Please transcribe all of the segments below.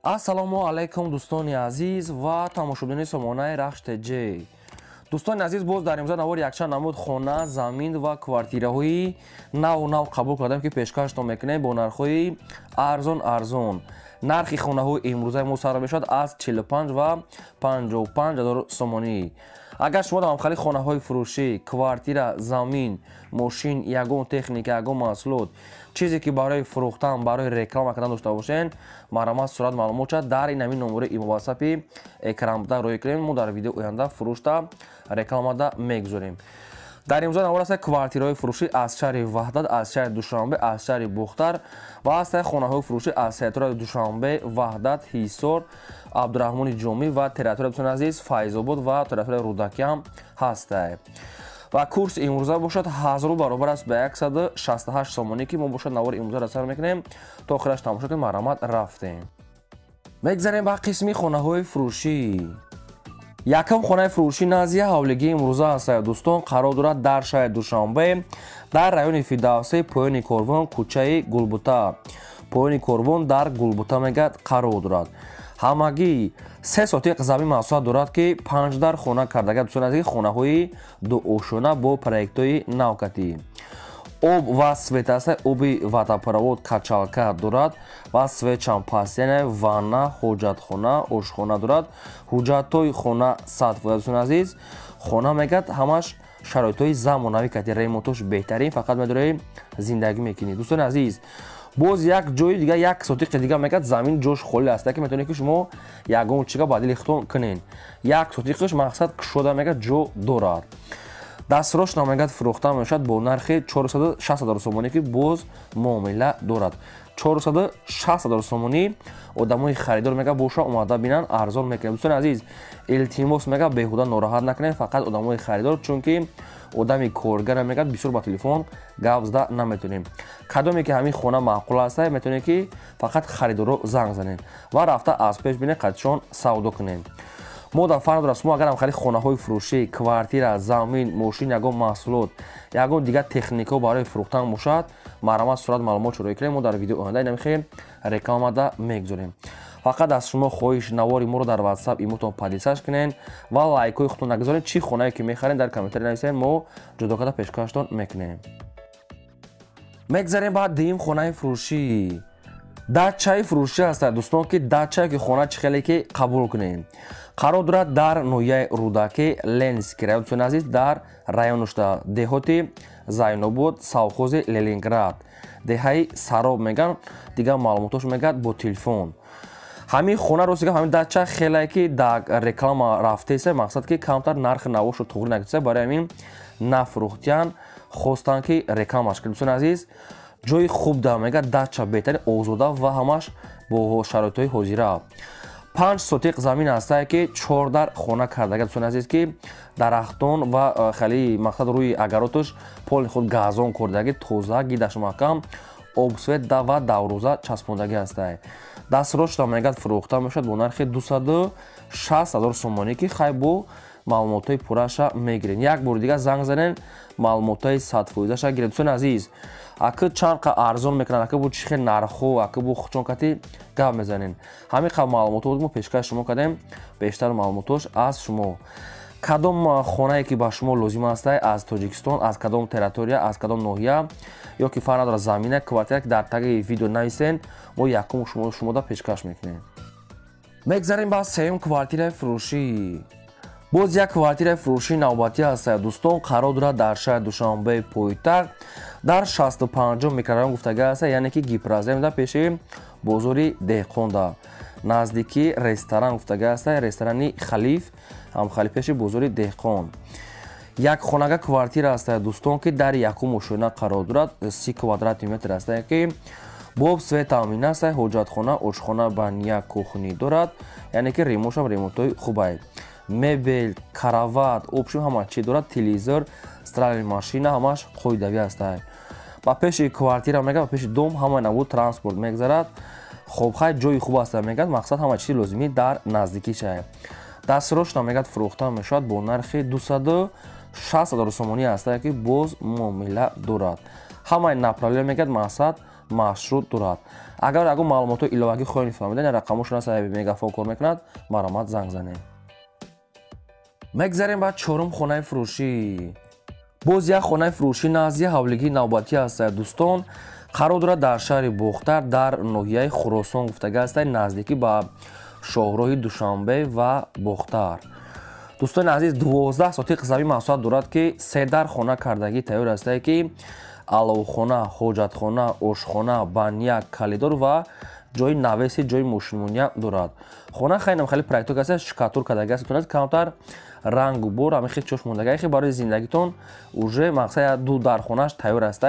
Ассалому алайкум, дӯстони азиз ва тамошобинони сомонаи Рахш ТЖ. Дӯстони азиз, боз дар имрӯза навори якчанд намуд хона, замин ва квартираҳои наву нав қабул кардам, ки пешкаштон мекунем бо нархҳои арзон арзон. Нархи хонаҳои имрӯзаи мо сар мешавад аз 45 ва 55 ҳазор сомонӣ. Агар шумо дар ҳамхели хонаҳои фурӯшӣ, квартира, замин, мошин, ягон техника, ягон маҳсулот, чизе ки барои фурӯхтан, барои реклама кардан дошта бошед, марҳамат, сурат, маълумотша дар ин ҳамин номери имо ватсапи экранбуда роҳӣ кунем. Мо дар видео оянда фурӯшта рекламада мегузорем. Дар имрӯза навор аст квартираҳои фурӯшӣ аз шаҳри Ваҳдат, аз шаҳри Душанбе, аз шаҳри Бухтар ва ҳастаи хонаҳои фурӯшӣ аз территорияи Душанбе, Ваҳдат, Ҳисор, Абдураҳмони Ҷомӣ ва территорияи, дӯстони азиз, Файзобод ва территорияи Рӯдакӣ ҳам ҳастае. Ва курс имрӯза бошад 1000 баробар аст ба 168 сомонӣ, ки мо бошад навори имрӯза сар мекунем. То охираш тамошо кунем, марҳамат, рафтем. Мегзарем ба қисми хонаҳои фурӯшӣ. Якум хонаи фурӯшӣ назди ҳавлигии имрӯза ҳастае, дӯстон, қарор дорад дар шаҳри Душанбе, дар райони Фирдавсӣ, поёни корвон, кӯчаи Гулбута. Поёни корвон дар Гулбута мегӯяд қарор дорад. Ҳамагӣ 3 сотиқ замин масоҳат дорад, ки 5 дар хона кардага, дӯстони азиз, хонаҳои дуошона бо проектҳои навкатӣ. Об ва свет аст, оби водопровод, качалка дорад ва свет чампаст, яъне ванна, ҳоҷатхона, ошхона дорад. Ҳуҷҷатҳои хона 100%, дӯстони азиз. Хона мегӯяд ҳамаш шароитҳои замонавӣ кати, ремонтош беҳтарин, фақат медорӣ зиндагӣ мекунӣ. Дӯстони азиз, боз як ҷои дига, як сотиқи дига мегӯяд замин ҷош холӣ аст, ки метавонед, ки шумо ягон чига ба дили худтон кунед. Як сотиқиш мақсад кушода мегӯяд ҷо дорад. Дастрош мегӯяд фурӯхта мешавад бо нархи 460 ҳазор сомонӣ, ки боз муомила дорад. 460 ҳазор сомонӣ. Одамои харидор мегӯяд боша омада бинанд, арзон мекунем. Дӯстони азиз, илтимос, мегӯяд беҳуда нороҳат накунем, фақат одамои харидор, чунки одами коргара мегӯяд бисёр ба телефон гап зада наметонем. Кадоме ки ҳамин хона маъқул аста, метавонед, ки фақат харидорро занг занед ва рафта аз пеш бинед, қадшон савдо кунед. Мо дар фарқ дорад, шумо агар ҳамхели хонаҳои фурӯшӣ, квартира, замин, мошин, ягон маҳсулот, ягон дигар техникаҳо барои фурӯхтан бошад, марҳамат, сурат, маълумот роҳӣ кунем. Мо дар видео оянда инамихел рекламада мегузорем. Фақат аз шумо хоҳиш: навори моро дар ватсап, имотон поделиться кунед ва лайкҳои худтон нагузоред. Чӣ хонае ки мехарем, дар комментарий нависед, мо ҷудо карда пешкаштон мекунем. Мегзарем ба дуюм хонаи фурӯшӣ. Дачаи фурӯшӣ ҳастад, дӯстон, ки дачае ки хона чӣ хеле ки қабул кунем. Қарор дорад дар ноҳияи Рӯдакӣ, Ленинский район, дӯстони азиз, дар районушта деҳоти Зайнобод, совхози Ленинград, деҳаи Сароб мегӯянд. Дигар маълумотош мегӯяд бо телефон. Ҳамин хона, рости гап, ҳамин дача хеле ки дар реклама рафтеса, мақсад ки камтар нархи навошро туғри накиса, барои ҳамин нафурӯхтиян, хостанд, ки рекламаш кунед. Дӯстони азиз, ҷои хуб да мегӯяд дача беҳтарин, озода ва ҳамаш бо шароитҳои ҳозира. 5 сотиқ замин ҳастае, ки 4 дар хона кардага, дӯстони азиз, ки дарахтон ва хеле мақсад рӯи агароташ поли худ газон кордаги, тоза, гидаш маҳкам, обсвет ва даврӯза часпондагӣ ҳастае. Дастрошта мегӯяд фурӯхта мешавад бо нархи 260 ҳазор сомонӣ, ки хай бо маълумотҳои пурраша мегирем. Як бори дигар занг занен, маълумотҳои 100%-аша гирем. Дӯстони азиз, акы чанд қа арзон мекунанд, акы бо чӣ хел нархҳо, акы бо хучон кати гап мезанем. Ҳамин қа маълумотҳо мо пешкаш шумо кардем. Бештар маълумотҳош аз шумо. Кадом хонае ки ба шумо лозим астае, аз Тоҷикистон, аз кадом территория, аз кадом ноҳия ё ки фарқ надорад, замина, квартира, ки дар таги видео нависен, мо якум шумода пешкаш мекунем. Мегзарем ба сеюм квартираи фурӯшӣ. Боз як квартираи фурӯшии навбатӣ ҳастад, дӯстон, қарор дорад дар шаҳри Душанбеи пойтахт, дар 65-ум микрорайон гуфтага аста, яъне ки Гипроземда, пеши бозори Деҳқонда, наздики ресторан гуфтага аста, ресторани Халиф ҳамхали, пеши бозори Деҳқон. Як хонага квартира аста, дӯстон, ки дар якум ошёна қарор дорад, 30 квадратный метр аста, ки бо свет таъмин аста, ҳоҷатхона, ошхона, баня, кухни дорад, яъне ки ремонтшам ремонтҳои хубае, мебел, кровать, общем, ҳама чи дорад, телевизор, стиральная машина, ҳамаш қоидавӣ ҳастад. Ба пеши квартира мегӯяд, ба пеши дом ҳамаи намуд транспорт мегзарад. Хоб, хай, ҷои хуб аста, мегӯяд мақсад ҳама чизи лозимӣ дар наздикишае. Дастрошна мегӯяд фурӯхта мешавад бо нархи 260 ҳазор сомонӣ ҳастае, ки боз муомила дорад. Ҳамаи направление мегӯяд мақсад маршрут дорад. Агар ягон маълумотҳои иловагӣ хоҳед фаҳмидан, рақамошон аст, Мегафон кор мекунад, марҳамат занг занед. Мегзарем ба чорум хонаи фурӯшӣ. Боз як хонаи фурӯшӣ назди ҳавлигии навбатӣ аст, дӯстон. Қарор дорад дар шаҳри Бохтар, дар ноҳияи Хуросон гуфтага аст, наздикӣ ба шоҳроҳи Душанбе ва Бохтар. Дӯстони азиз, 12 сотиқ замин масоҳат дорад, ки се дар хона кардагӣ тайёр аст, ки аловхона, ҳоҷатхона, ошхона, баня, калидор ва ҷои навеси ҷои мошинмония дорад. Хона хайнам хеле проектор аст, штукатур кардаги аст, метавонад камтар рангу бор ҳамин хел чош мондаги, хел барои зиндагитон уже мақсад ду дар хонаш тайёр аст.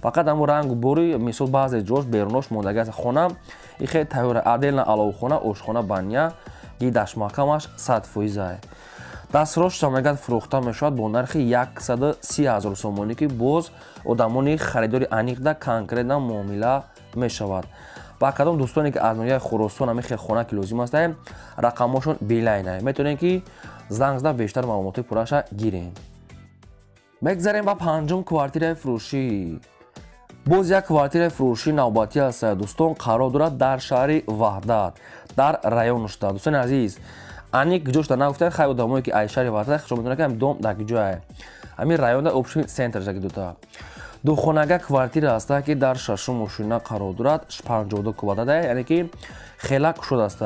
Фақат ҳамун рангу бори мисол баъзе ҷош берунош мондаги аст. Хона ихе тайёр, отдельно аловхона, ошхона, баня, гидаш маҳкамаш 100%. Дастрошта мегӯяд фурӯхта мешавад бо нархи 130 000 сомонӣ, ки боз одамони харидори аниқда конкретно муомила мешавад. Ба кадом дӯстоне ки аз ноҳияи Хуросон ҳамин хел хона ки лозим аст, рақамҳошон Билайна, метавонед ки занг зада бештар маълумоти пурраша гирем. Мегзарем ба панҷум квартираи фурӯшӣ. Боз як квартираи фурӯшӣ навбатӣ аст, дӯстон, қарор дорад дар шаҳри Ваҳдат, дар районушта. Дӯстони азиз, аниқ ҷошта нагуфтан, хай одамое ки аз шаҳри Ваҳдат хушо медонанд, ки ҳамин дом дар куҷое. Ҳамин районда общий центр жаги дута. Духонага квартира аст, ки дар шашум мошина қарор дорад, 52 квадрат, яъне ки хела кушод аст.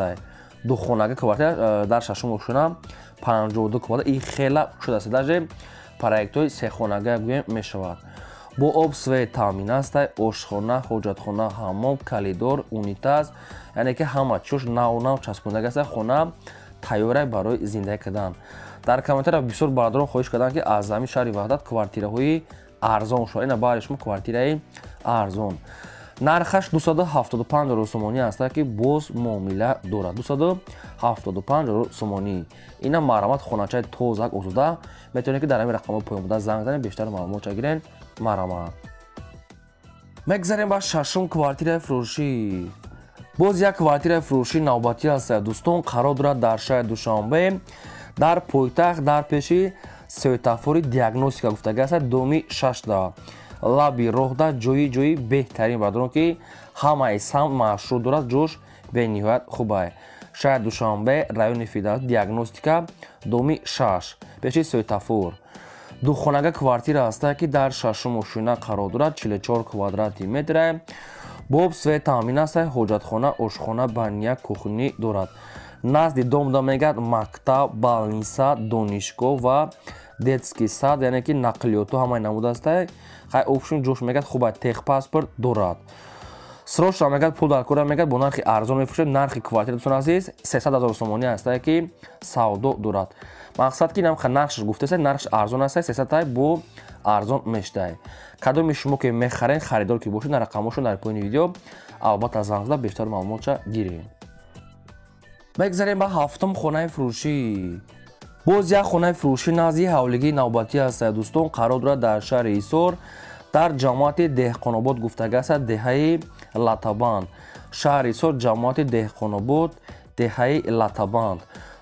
Духонага квартира дар шашум мошина 52 квадрат, и хела кушод аст. Даже проектҳои сехонага гӯем мешавад. Бо об свет таъмин аст, ошхона, ҳоҷатхона, ҳаммом, калидор, унитаз, яъне ки ҳама чиз нав-нав часпондага аст. Хона тайёра барои зиндагӣ кардан. Дар комментария бисёр бародарон хоҳиш карданд, ки аз ҳамин шаҳри Ваҳдат квартираҳои арзон шуд. Ина баҳри шумо квартираи арзон. Нархаш 275 000 сомонӣ аст, ки боз муомила дорад. 275 000 сомонӣ. Ина марҳамат хоначаи тозак озода. Метавонед ки дар ҳамин рақамҳои поён буда занг занед, бештар маълумотша гирен. Марҳамат. Мегзарем ба шашум квартираи фурӯшӣ. Боз як квартираи фурӯшӣ навбатӣ аст, дӯстон, қарор дорад дар шаҳри Душанбе, дар пойтахт, дар пеши светофори диагностика гуфтага аст, доми 6 лаби роҳда, ҷои беҳтарин бародарон, ки ҳамаи самт маршрут дорад, ҷош бениҳоят хуб аст. Шаҳри Душанбе, райони Фидас, диагностика, доми 6, пеши светофор. Духонага квартира аст, ки дар шашум мошина қарор дорад, 44 квадрати метр. Бо об свет таъмин аст, ҳоҷатхона, ошхона, баня, кухни дорад. Назди домда мегӯяд мактаб, больница, донишгоҳ ва детский сад, яъне ки нақлиёту ҳамаи намуд аст. Хай общем ҷош мегӯяд хуб аст, техпаспорт дорад. Срочно мегӯяд пул дар кора, мегӯяд бо нархи арзон мефурӯшед. Нархи квартира, дӯстони азиз, 300 000 сомонӣ аст, ки савдо дорад. Мақсад ки намха нархш гуфтааст, нархш арзон аст, 300 тай бо арзон мештай. Кадоми шумо ки мехарен, харидор ки бошед, рақамҳошон дар поёни видео, албатта занг зада бештар маълумотша гиред. Мегзарем ба ҳафтум хонаи фурӯшӣ. Боз як хонаи фурӯшӣ назди ҳавлигии навбатӣ аст, дӯстон, қарор дорад дар шаҳри Ҳисор, дар ҷамоати Деҳқонобод гуфтага аст, деҳаи Латабанд. Шаҳри Ҳисор, ҷамоати Деҳқонобод, деҳаи Латабанд.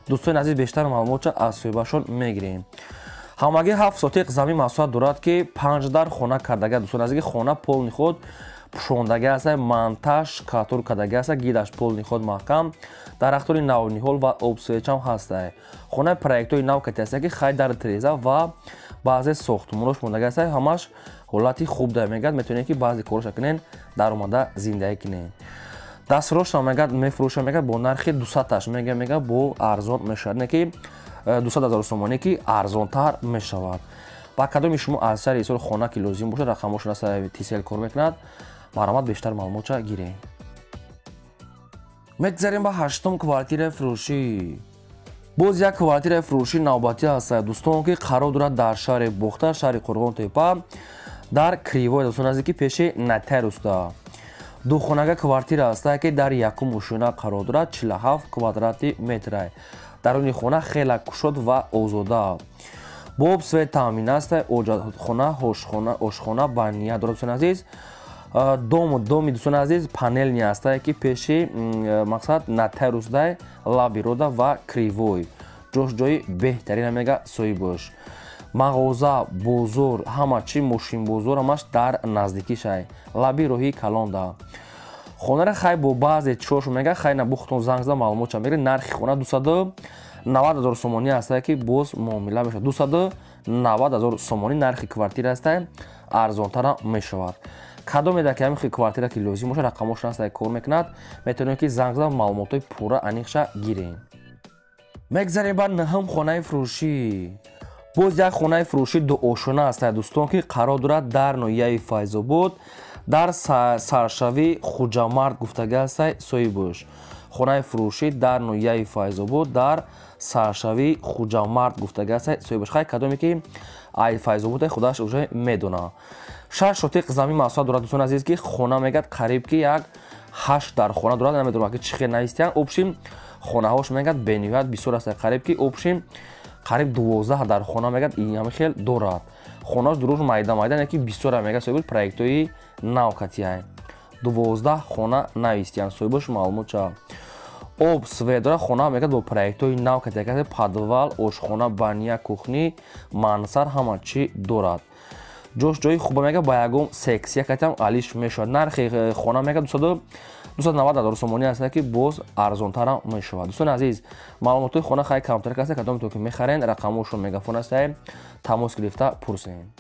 Дӯстони азиз, бештар маълумотша аз соҳибашон мегирем. Ҳамагӣ 7 сотиқ замин масоҳат дорад, ки 5 дар хона кардага. Дӯстони азиз, хона полный худ пӯшондаги аст, монтаж штукатур кардаги аст, гидаш полный худ маҳкам, дарахтони навниҳол ва обсвечам ҳаст. Хонаи проектҳои нав кати аст, ки хай дар треза ва баъзе сохтмонош мондаги аст, ҳамаш ҳолати хуб да мегӯяд, метавонед ки баъзе корша кунен, даромада зиндагӣ кунед. Дастрошта мегӯяд мефурӯша, мегӯяд бо нархи 200-аш мегӯяд бо арзон мешавад, не ки 200 000 сомонӣ, ки арзонтар мешавад. Ба кадоми шумо аз шаҳри Ҳисор хона ки лозим бошад, рақамҳошон аст, Тисел кор мекунад, марҳамат бештар маълумотша гирем. Мегзарем ба ҳаштум квартираи фурӯшӣ. Боз як квартираи фурӯшӣ навбатӣ аст, дӯстон, ки қарор дорад дар шаҳри Бохтар, шаҳри Қурғонтепа, дар Кривой, дӯстон азиз, ки пеши нотариуста. Духонага квартира аст, ки дар якум мошина қарор дорад, 47 квадрати метр. Даруни хона хела кушод ва озода. Бо об свет таъмин аст, ҳоҷатхона, ошхона, баня дорад, дӯстони азиз. Доми дӯстони азиз панелни аст, ки пеши мақсад нотариусдай, лаби рода ва Кривой. Ҷош ҷои беҳтарин мега соҳибош. Мағоза, бозор, ҳама чи мошинбозор ҳамаш дар наздикишай. Лаби роҳи калонда. Хонара хай бо баъзе чиҳошо мега, хай на бухтон занг зада маълумотша мегиред. Нархи хона 290 000 сомонӣ ҳастае, ки боз муомила мешавад. 290 000 сомонӣ нархи квартира ҳастае, арзонтара мешавад. Кадоме дар ки ҳамин квартира ки лозим бошад, рақамошон ҳастае, кор мекунад, метавонед ки занг зада маълумотҳои пурра аниқша гиред. Мегзарем ба нӯҳум хонаи фурӯшӣ. Боз як хонаи фурӯшӣ дуошона ҳастае, дӯстон, ки қарор дорад дар ноҳияи Файзобод, дар саршавии Хуҷамард гуфтага ҳастае соҳибаш. Хонаи фурӯшӣ дар ноҳияи Файзобод, дар саршавии Хуҷамард гуфтага ҳастае соҳибаш. Хай кадоме ки ай Файзобод худаш уже медонад. 6 сотиқ замин масоҳат дорад, дӯстони азиз, ки хона мегӯяд қариб ки як 8 дар хона дорад. Намедонам ки чӣ хел навистиян. Общим хонаҳош мегӯяд бениҳоят бисёр аст, қариб ки общим қариб 12 дар хона мегӯяд ин хел дорад. Хонааш дуруш майда майда, не ки бисёра мегӯяд соҳибаш, проектҳои нав катияй. 12 хона навистиян соҳибаш маълумот ча. Об, свет дорад хона мегӯяд бо проектҳои нав катия, подвал, ошхона, баня, кухни, мансар ҳама чӣ дорад. Ҷош ҷои хуба мегӯяд, ба ягон сексия катиам алиш мешавад. Нархи хона мегӯяд 290 000 сомонӣ аст, ки боз арзонтарам мешавад. Дӯстони азиз, маълумотҳои хона хай камтар аст, кадоме то ки мехарен, рақамҳошон мегафон аст, тамос гирифта пурсен.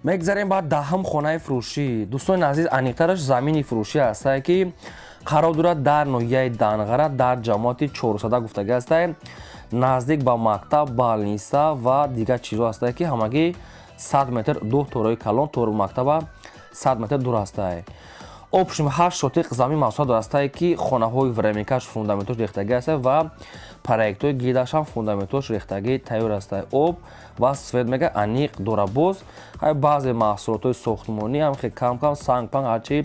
Мегзарем ба даҳум хонаи фурӯшӣ. Дӯстони азиз, аниқтараш замини фурӯшӣ аст, ки қарор дорад дар ноҳияи Данғара, дар ҷамоати 400 гуфтага аст, наздик ба мактаб, балниса ва дигар чизҳо аст, ки ҳамагӣ 100 метр ду торои калон тор мактаба 100 метр дур аст. Общим 8 сотиқ замин масоҳат дорад, ки хонаҳои временкаш фундаментош рехтагӣ аст ва проектҳои гидашам фундаментош рехтагӣ тайёр аст. Об ва свет мега аниқ дора. Боз баъзе маҳсулотҳои сохтмонӣ ҳам хел кам-кам санг-панг ҳарчи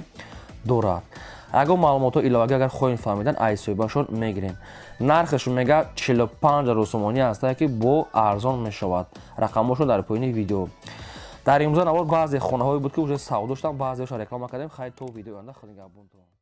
дорад. Агар маълумотҳо иловагӣ агар хоҳем фаҳмидан, ай соҳибашон мегирем. Нархашон мега 45 000 сомонӣ аст, ки бо арзон мешавад. Рақамҳошон дар поёни видео. Дар имрӯза навор баъзе хонаҳое буд, ки уже савдо шуданд, баъзеҳоша реклама кардем. Хай то видеои оянда, худо нигаҳбонтон.